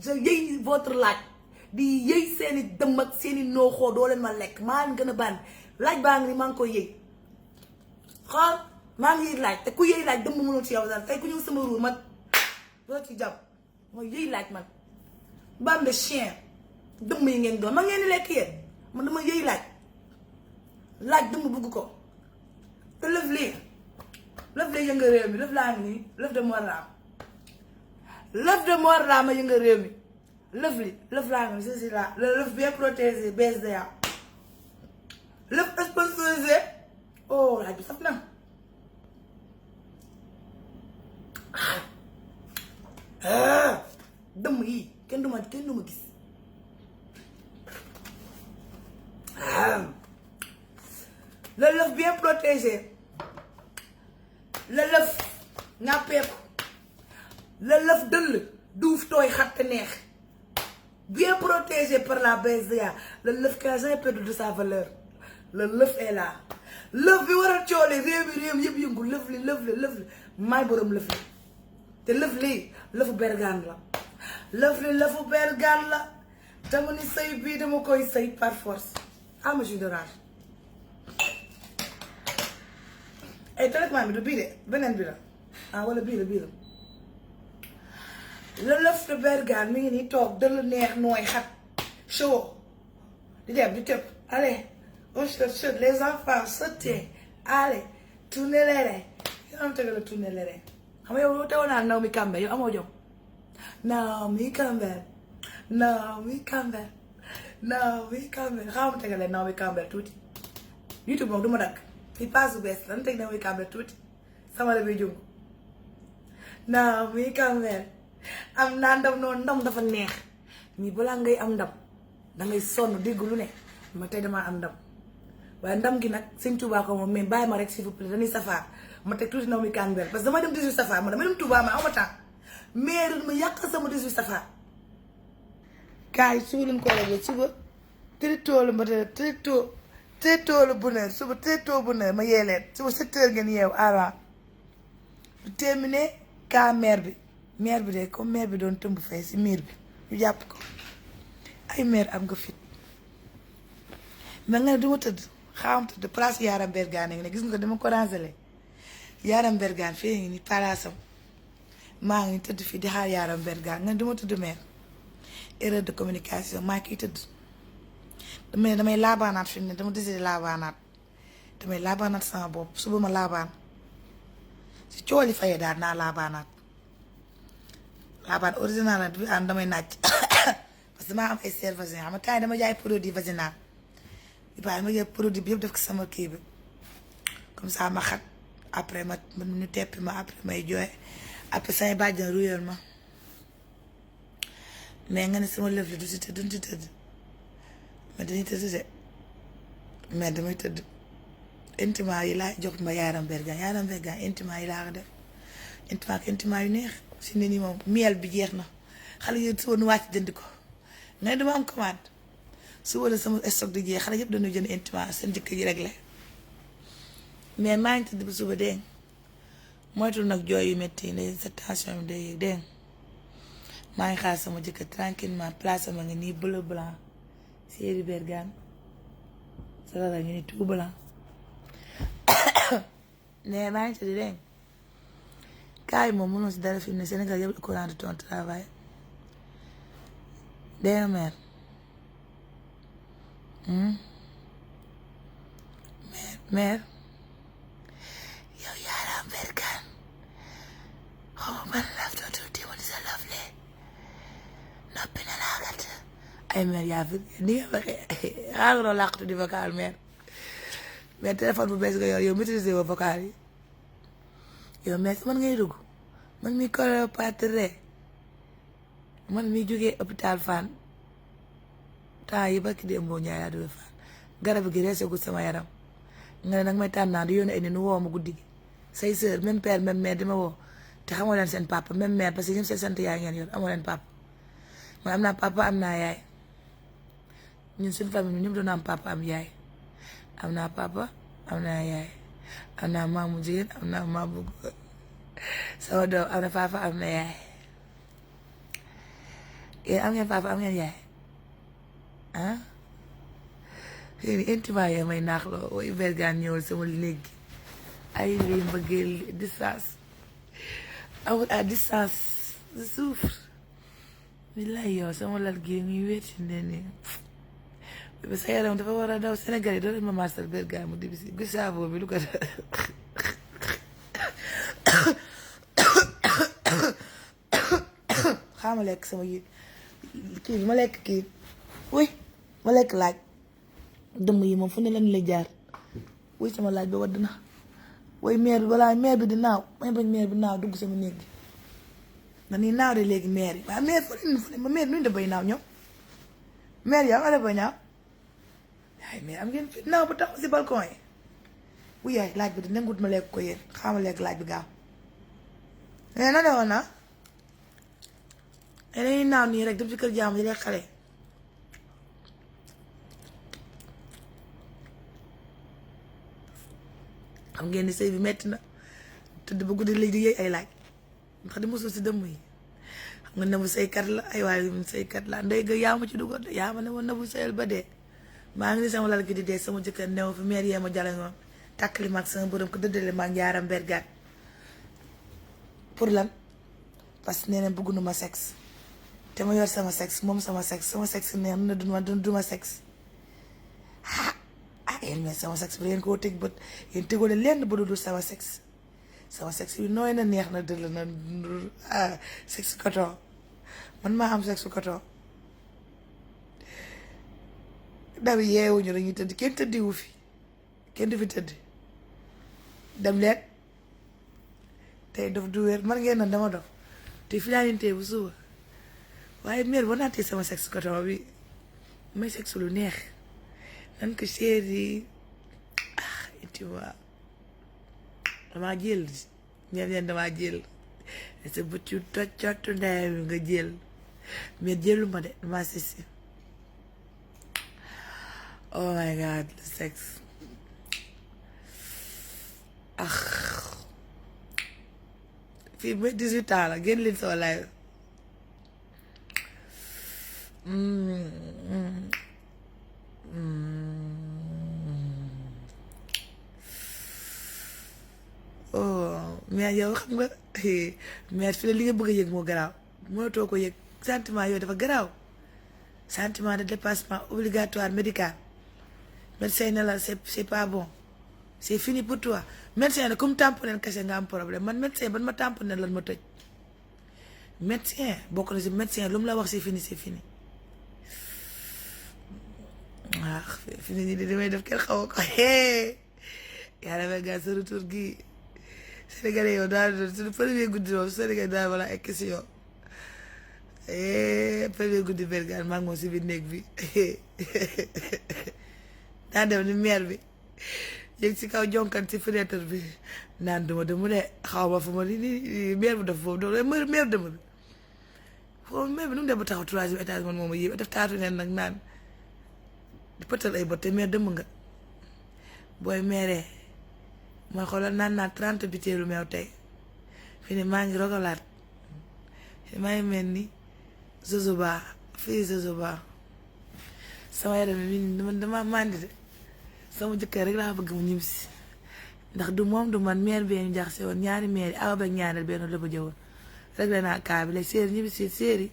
je yëy votre laaj di yëy seeni dëmm ak seeni nooxoo doo leen ma lekk maa leen gën a bànn laaj baa ngi ni maa ngi koy yëy xool maa ngi yëy laaj te ku yëy laaj dëmm mënul ci yow daal tey ku ñëw sama ruur man doo ci jàpp mooy yëy laaj man bande de chien dëmm yi ngeen doon ma ngeen di lekk yéen man dama yëy laaj dëmm bugg ko te lëf lii yënga réew mi lëf laa ngi nii lëf de Mont Rolland ma yënga réew mi lëf laa ngi nii c'est là le lëf bien protégé BSDA lëf sponsorisé oh laaj bi saf na dëmm yi kenn du ma gis le lëf bien protégé le lëf ñàppeeku le lëf dëll duuf tooy xatte neex bien protégé par la BSDA le lëf qui n'a jamais perdu de sa valeur le lëf est là lëf bi war a coole réew mi yëpp yëngu lëf li maay borom lëf li te lëf lii lëfu bergaan la lëfu bergaan la dama ni sëy bii dama koy sëy par force ama jus d'orange ay traitement bi du bii de beneen bi la wala bii la le lëf de bergaan mi ngi nii toog dëll neex nooy xat chaud di dem di tëb allez on chute les enfants sautez allez tournez les reins yoo am tëgg la tournez les reins xam nga yow teewoon naa Naomi Campbell yow amoo jom Naomi Campbell xaw ma tegalee Naomi Campbell tuuti YouTube moom du ma dakk fii paas bu bees dana teg Naomi Campbell tuuti sama la bi jung Naomi Campbell am naa ndam noonu ndam dafa neex ñi balaa ngay am ndam dangay sonn dégg lu ne ma tey damaa am ndam waaye ndam gi nag sëñ Touba ko moom mais bàyyi ma rek s'il vous plaît dañuy safaar ma teg tuuti Naomi Campbell parce que dama dem 18 safar ma dama dem Touba ma aw ma temps mais ma yàq sama 18 safar kaay suba lañ ko rek suba tritoolu ma tritoolu bonheur suba tritoolu bonheur ma yee leen suba 7 heures ngeen yeew avant bu terminé kaa maire bi de comme maire bi doon tëmb fay si miir bi ñu jàpp ko ay maire am nga fit mais nga ne duma tëdd xaam tëdd place Yaram Bergane ngi ne gis nga dama ko rangelé Yaram Bergane fii ngi ni palaasam maa ngi tëdd fii di xaar Yaram Bergane nga ne duma tëdd maire erreur de communication maa kiy tëdd damay laabaanaat fi mu ne dama décidé laabaanaat damay laabaanaat sama bopp suba ma laabaan si cooli fayee daal naa laabaan original la bi am damay naaj parce que maa am ay serre vaginal xam nga temps dama jaay produit vaginal bi baax ma jël produit bi yëpp def ko sama kii bi comme ça ma xat après ma ñu teppi ma après may jooy après say bàjjan ruyoon ma mais nga ne sama lëf li du si tëdd duñ si tëdd mais dañuy tëdd de mais damay tëdd intimat yi laa jox ma Yaram Bergane intimat yi laa ko def intimat yu neex si ne nii moom miel bi jeex na xale yi suba nu wàcc jënd ko nga dama am commande suba la sama stock di jeex xale yëpp dañuy jënd intimat seen jëkkër ji réglé mais maa ngi tëdd ba suba dégg moytul nag jooy yu métti yi ne sa tension bi day yëg dégg maa ngi xaar sama jëkkër tranquillement place ma nga nii bleu blanc Série Bergane sa la ngi nii tout blanc mais maa ngi tëdd dégg kaay moom mënoo si dara fi mu ne Sénégal yëpp le courant de ton travail dégg mère mère yow Yaram Bergane xaw ma ban laf dootul dimbali sa laf lee noppi na laa kat ay mère yaa fi ni nga waxee xaaral làqatu di vocal mère mais téléphone bu bees nga yor yow maîtriser wa vocal yi yow mère man ngay dugg man mi Cléopâtre man mi jógee hôpital Fann temps yi ba ki dee mboo ñaay laa jógee Fann garab gi reesagul sama yaram nga ne nag may tànnaa di yónnee ay nit nu woo ma guddi gi say sœur même père même mère di ma woo te xamoo leen seen papa même mère parce que ñoom seen sant yaay ngeen yor amoo leen papa man am naa papa am naa yaay ñun suñu famille ñun ñëpp doon am papa am yaay am naa papa am naa yaay am naa maamu jigéen am naa maamu góor sama doom am na papa am na yaay yéen am ngeen papa am ngeen yaay ah yéen intima yee may naax loo woy bergaan ñëwal sama néeg gi ay lii mbëggeel distance amul à distance de souffre billaay yow sama lal gi ngi wéeti ne nii ba sa yaram dafa war a daw Sénégal yi doo leen ma marsal bergaan mu dibi si Gustavo bi lu ko xaama lekk sama yi kii bi ma lekk kii uy ma lekk laaj dëmm yi moom fu ne lan lay jaar uy sama laaj ba wadd na way meer bi balaa meer bi di naaw may bañ meer bi naaw dugg sama néeg gi na nii naaw de léegi meer yi waaye meer fu ne ma meer nuñ def bay naaw ñoom meer yi am def bay naaw yaay meer am ngeen fit naaw ba taxaw si balcon yi uy yaay laaj bi di nangut ma lekk ko yéen xaama lekk laaj bi gaaw na ne woon na dañuy naaw nii rek dem ci kër jaamu di lekk xale xam ngeen ni sëy bi metti na tëdd ba guddi léegi di yëy ay laaj ndax di mosul si dëmm yi xam nga Nabou sëykat la ay waaye sëykat la ndey ga yaa ma ci dugal yaa ma ne woon Nabou sëyal ba dee maa ngi ni sama lal gi di dee sama jëkkër new fi meer yee ma jale ngoon tàkkali maag sama borom ko dëddale maag njaaram bergaat pour lan parce que nee na bëggu nu ma sexe te ma yor sama sexe moom sama sexe neex na duma sexe yéen mais sama sexe bi yéen koo teg bët yéen tegoo leen lenn ba dul sama sexe bi nooy na neex na dëll na sexe coton man maa am sexe coton daw yeewuñu dañuy tëdd kenn tëddiwu fi kenn du fi tëdd dem leen tey dof du wér man ngeen nan dama dof te fi laa nintee bu suba waaye mère ba naatee sama sexe coton bi may sexe lu neex nan ko chéri tu vois damaa jël ñeen damaa jël sa bët yu toj cottu ndeyam nga jël mais jëlu ma de damaa sisi oh my god le sexe fii ba 18 ans la génn leen soo live oh mais yow xam nga mais fi la li nga bëgg a yëg moo garaaw mënatoo ko yëg sentiment yooyu dafa garaaw sentiment de dépassement obligatoire médical médecin ne la c'est pas bon c'est fini pour toi médecin ne comme tamponné kese nga am problème man médecin ban ma tamponné lan ma tëj médecin bokk na si médecin lu mu la wax c'est fini waaw fini nii damay def kenn xaw ko yàlla may gaa sa retour gi Sénégalais yow daal suñu premier guddi moom Sénégal daal wala ay question premier guddi bergaan maa ngi moom si biir néeg bi daan dem ni maire bi yéeg si kaw jonkan si fenêtre bi naan duma de mu ne xaw ma fu ma ni maire bi def foofu doon maire dema bi foofu maire bi nu mu def ba taxaw troisième étage man moom a yéeb def taatu neen nag naan di pëtal ay bot te maire dëmm nga booy maire mooy xoolal naan 30 bitéelu meew tey fi ne maa ngi rogalaat maa ngi mel ni Zozoba fii Zozoba sama yaram mi man dama màndi de sama jëkkër rek laa bëgg mu ñibbisi ndax du moom du man meer bee ñu jaxase woon ñaari meer yi awa beeg ñaareel benn la ba jëwoon rek la naa kaa bi la séeri ñibbisi séeri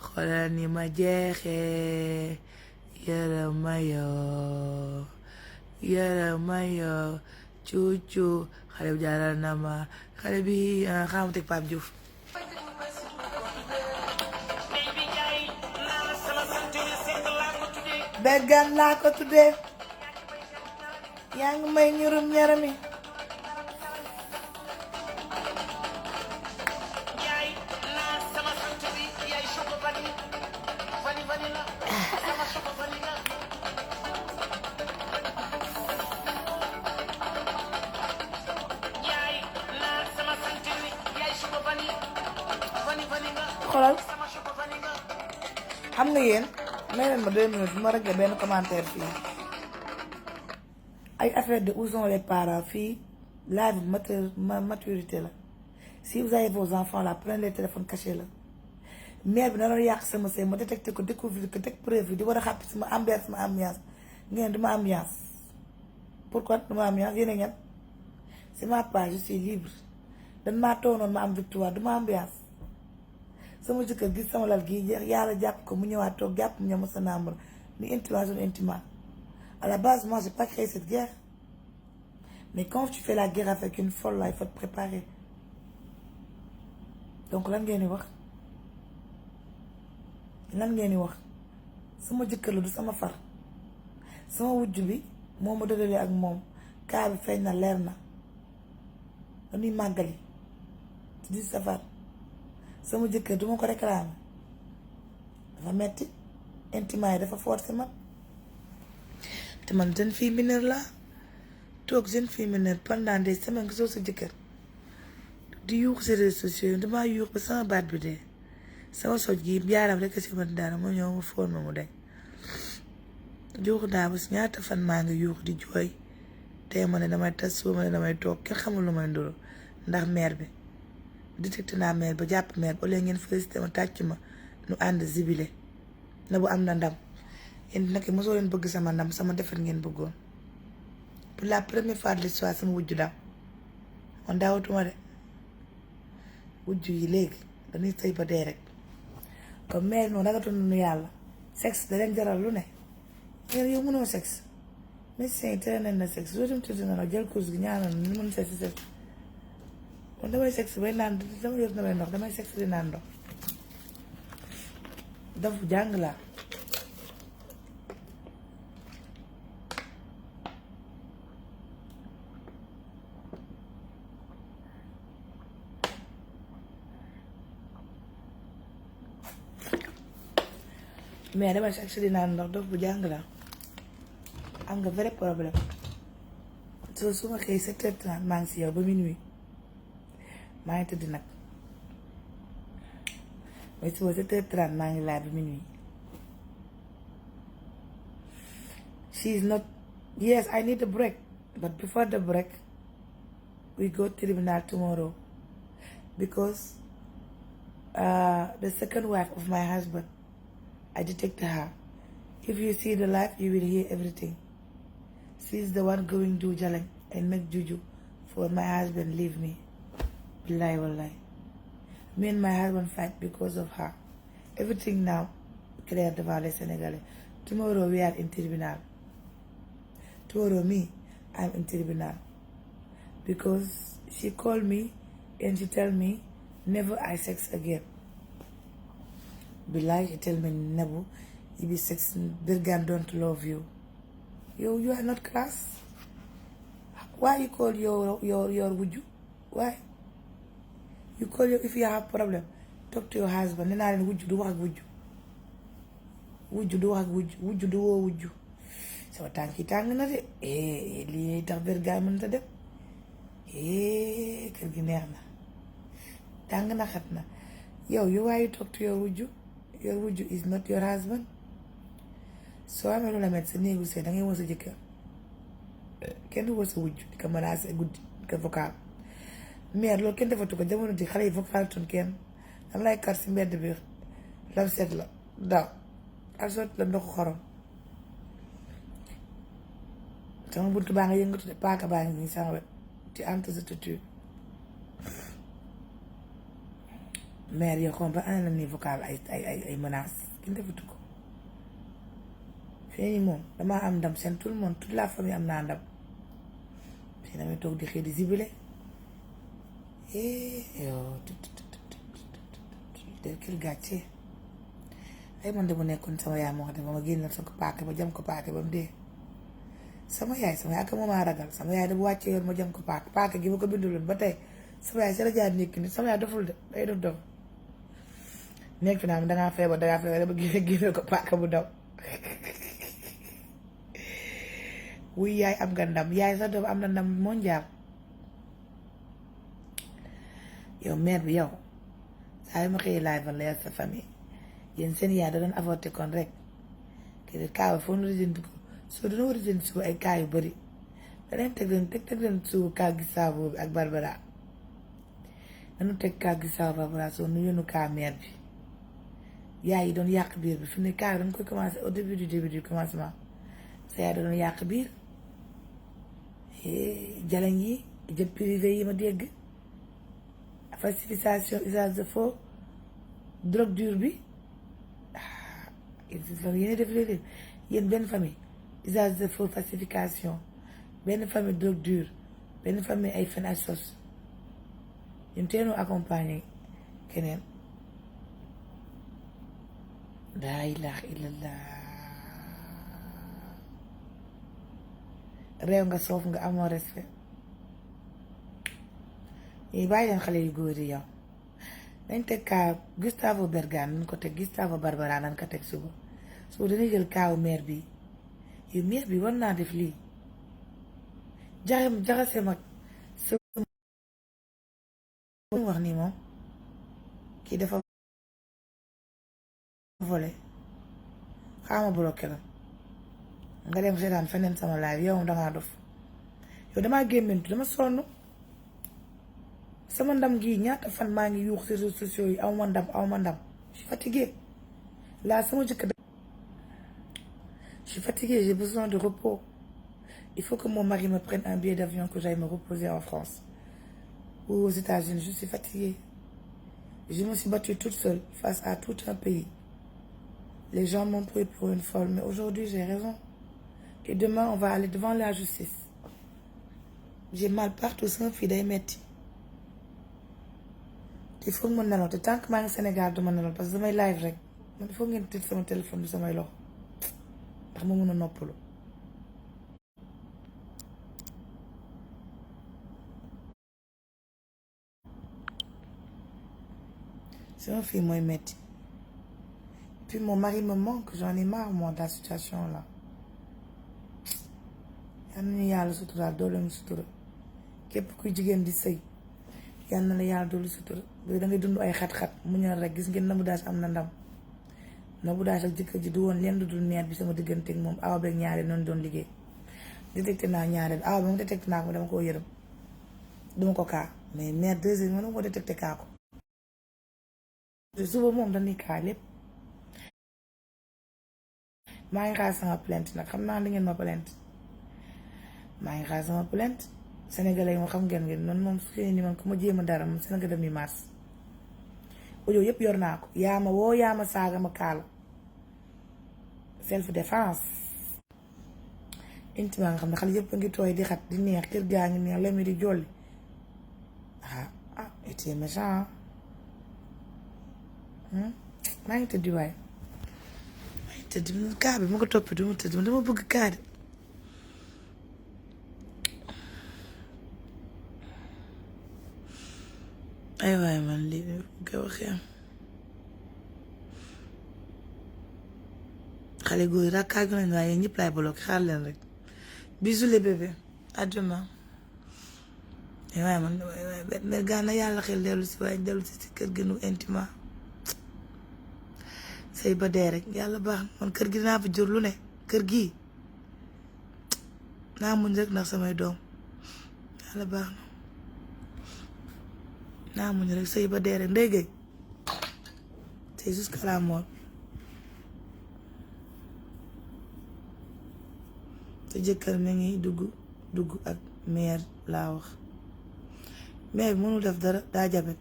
xoolal ni ma jeexee yërëm ma yoo cuucu xale bi jaaral na ma xale bi xaamu teg Pape Diouf bergaan laa ko tuddee yaa ngi may ñurum ñarami xoolal xam nga yéen may leen ma 2 minutes bu ma réglé benn commentaire fii ay affaire de où sont les parents fii live maturité la si vous avez vos enfants là prenez les téléphones cachés la mère bi na doon yàq sama sëy ma détecté ko découvrir ko teg preuve yi di war a xàppi sama ambiance ngeen duma ambiance pourquoi duma ambiance yéen a ngeen c'est ma page je suis libre dan maa toonoon ma am victoire duma ambiance sama jëkkër gis sama lal gi yàlla jàpp ko mu ñëwaat toog jàpp mu ñëw sa nambre ni intimation intima à la base moi j'ai pas créé cette guerre mais quand tu fais la guerre avec une folle là il faut te préparer donc lan ngeen di wax sama jëkkër la du sama far sama wujj bi moo ma dëdale ak moom kaa bi feeñ na leer na dañuy màggali ci di safar sama jëkkër duma ko réclamer dafa metti intima yi dafa forcé man te man jeune fille mineure la toog jeune fille mineure pendant des semaines nga soo sa jëkkër di yuux si réseaux sociaux yi damaa yuux ba sama baat bi dee sama soj gi yaaram rek si man daana ma ñëw ma foon ma mu deñ yuux naa ba si ñaata fan maa ngi yuux di jooy tey ma ne damay tas suba ma ne damay toog kenn xamul lu may nduru ndax mère bi détecté naa mère ba jàpp mère ba léegi ngeen félicité ma tàcc ma nu ànd zibile na bu am na ndam yéen nag mosoo leen bëgg sama ndam sama defet ngeen bëggoon pour la première fois de l'histoire sama wujju daw man daawatuma de wujju yi léegi dañuy sëy ba dee rek comme mère noonu ragatul nu yàlla sexe da leen jaral lu ne yéen yow mënoo sexe médecin yi tere nañ na sexe soo dem tëdd na nag jël course gi ñaanal ñu mën sexe man damay sexe bay naan dama yor damay ndox damay sexe di naan ndox daf jàng laa mais damay sexe di naan ndox daf bu jàng laa am nga vrai problème soo su ma xëy 7h30 maa ngi si yow ba minuit maa ngi tëdd nag mais suba 7h30 maa ngi laaj ba minuit she is not yes I need a break but before the break we go to tribunal tomorrow because the second wife of my husband I detected her. If you see the live you will hear everything. She is the one going to Jalan and make juju for my husband leave me. Billahi wallahi. Me and my husband fight because of her. Everything now clear devant les Sénégalais. Tomorrow we are in tribunal. Tomorrow me, I'm in tribunal. Because she called me and she tell me never I sex again. Billahi she tell me never you be sex Birgan don't love you. You are not class. Why you call your wuju? Why? You call your if you have problem, talk to your husband. Nee naa leen wuju du wax ak wuju. Wuju du wax ak wuju. Wuju du woo wuju. Sama tànk yi tàng na de. Lii tax Birgan mënta dem. Kër gi neex na. Tàng na xat na. Yow why you talk to your wuju? Your wuju is not your husband. soo amee lu la met sa néegu sëy dangay woo sa jëkkër kenn du woo sa wujj di ko menacé guddi di ko vocal mais loolu kenn defatu ko jamono ji xale yi vocal tun kenn dam lay kar si mbedd bi lam seet la daw ak sotti la ndoxu xorom sama buntu baa nga yëngatu de paaka baa ngi nii sama wet ci entresuture mère yoo xam ba ana la ni vocal ay menace kenn defatu ko fii moom damaa am ndam seen tout le monde toute la famille am naa ndam fii damay toog di xëy di zibile yow de kër gàcce ay man de bu nekkoon sama yaay moo xam ne ba ma génnal sa ko paake ba jam ko paake ba mu dee sama yaay ak moom a ragal sama yaay da bu wàccee yoon ma jam ko paake gi ma ko binduloon ba tey sama yaay si la jaar nekk ni sama yaay doful de day dof nekk fi naa am dangaa feebar dama génne ko paake bu daw wuy yaay am nga ndam yaay sa doom am na ndam mondial yow mère bi yow saa yu ma xëyee live la sa famille yéen seen yaay da doon avorté kon rek kii kaawa foo nu rijjanti ko soo dina war a rijjanti suba ay kaa yu bëri daneen teg leen suba kaa gi saabo bi ak Barbara nanu teg kaa Gustavo Barbarossa nu yónnu kaa mère bi yaay yi doon yàq biir bi fi ne kaa danga koy commencé au début du commencement sa yaay doon yàq biir jalañ yi jet privé yi ma dégg falsification usage de faux drogue dure bi yéen def léeg yéen benn famille usage de faux falsification benn famille drogue dure benn famille ay fen ay sos ñun teenoo accompagner keneen laa ilaaha illallah réew nga soof nga amoo respect yi bàyyi leen xale yu góor yi yow dañ teg kaa Gustavo Bergane nañ ko teg Gustavo Barbara nañ ko teg suba dañuy jël kaawu maire bi yow maire bi war naa def lii jaxase mag sa wax nii moom kii dafa volé xaama bloqué la nga dem seetaan feneen sama live yow moom dangaa dof yow damaa gémmantu dama sonn sama ndam gii ñaata fan maa ngi yuux ci réseaux sociaux yi aw ma ndam je suis fatiguée là sama jëkkër je suis fatiguée j'ai besoin de repos il faut que mon mari me prenne un billet d'avion que j'aille me reposer en France ou aux États-Unis je suis fatiguée je me suis battue toute seule face à tout un pays les gens m'ont pris pour une folle mais aujourd'hui j'ai raison et demain on va aller devant la justice j'ai mal partout sama fii day metti il faut que ma nelaw te tant que maa ngi Sénégal duma nelaw parce que damay live rek man il faut ngeen tëj sama téléphone bi samay loxo ndax ma mën a noppalu sama fii mooy metti puis mon mari me manque j'en ai marre moi de la situation là yal nañu yàlla suturaal doole ñu sutura képp kuy jigéen di sëy yal na la yàlla doolu sutura bu da ngay dund ay xat-xat muñal rek gis ngeen Nabou Dash am na ndam Nabou Dash ak jëkkër ji du woon leen du dul meer bi sama diggante ak moom awa beeg ñaareel noonu doon liggéey détecté naa ñaareel awa bi moom détecté naa ko dama koo yërëm duma ko kaa mais meer deuxième mënu ko détecté kaa ko suba moom dañuy kaa lépp maa ngi xaar sama plainte nag xam naa li ngeen ma plainte maa ngi xaar sama plainte sénégalais yi moo xam ngeen noonu moom su ni man ku ma jéem a dara moom sénégal demi mars audio yëpp yor naa ko yaa ma woo yaa ma saaga ma kaala self défense intima nga xam ne xale yëpp a ngi tooy di xat di neex kër gaa ngi neex lemi di jolli était méchant maa ngi tëddi waaye maa ngi tëddi kaa bi ma ko toppee du ma tëdd dama bëgg kaa de ay waay man lii nga waxee xale góor yi rakkaag nañ waaye ñëpp laay bloqué xaar leen rek bisous les bébés à demain ay waay man waay gaa na yàlla xel dellu si waaye dellu si kër gi nu intima sëy ba dee rek yàlla baax man kër gi dinaa fi jur lu ne kër gi naa muñ rek ndax samay doom yàlla baax na naa muñ rek sëy ba dee rek ndéygay c'est jusqu'à la mort te jëkkër mi ngi dugg ak mère laa wax mère bi mënul def dara daa jabet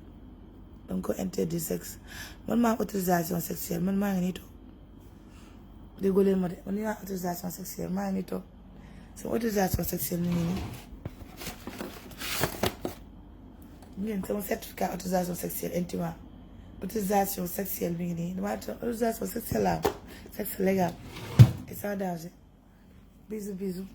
danga ko interdit sexe man maa am autorisation sexuelle man maa ngi nii toog déggoo leen ma de man maa am autorisation sexuelle maa ngi nii toog sama autorisation sexuelle mi ngi nii ngeen sama certificat autorisation sexuelle intima autorisation sexuelle mi ngi nii dama autorisation sexuelle la sexe légal et sans danger bisous bisous